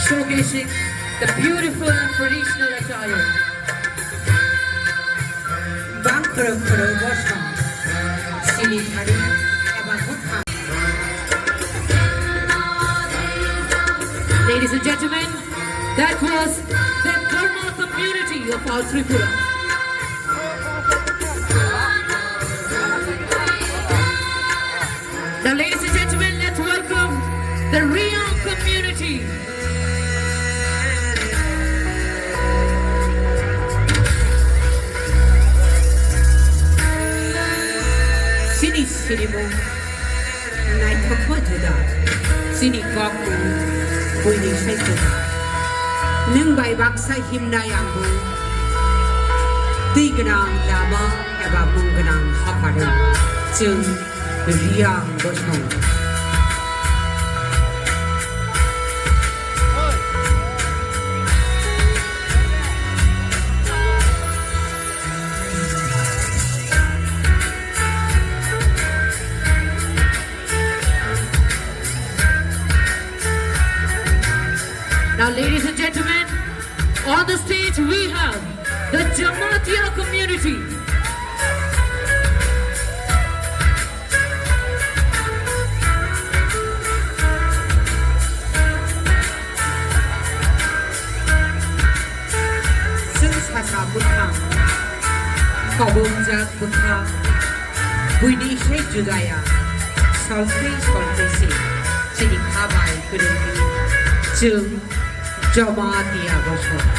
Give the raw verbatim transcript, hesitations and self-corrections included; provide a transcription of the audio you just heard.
Showcasing the beautiful traditional attire. Bang khoro khoro bosong, sini thani eba bwkhang. Ladies and gentlemen, that was the Burma community of our Tripura. Now, ladies and gentlemen, let's welcome the Riyang community. Sini sini mo. Naithokma juda, chini kokmung buini sai juda. Nwng bai baksa himnai ang bo twi gwnang lama eba mung gwnang hapharo. Chwng Riyang bosong. Now, ladies and gentlemen, on the stage we have the Jamatia community. Chwng saka bwkhang, kobongjak bwkhang, buini se judaya, soltwi soltwi se chini kha bai kwrwngwi chwng Jamatia bosong.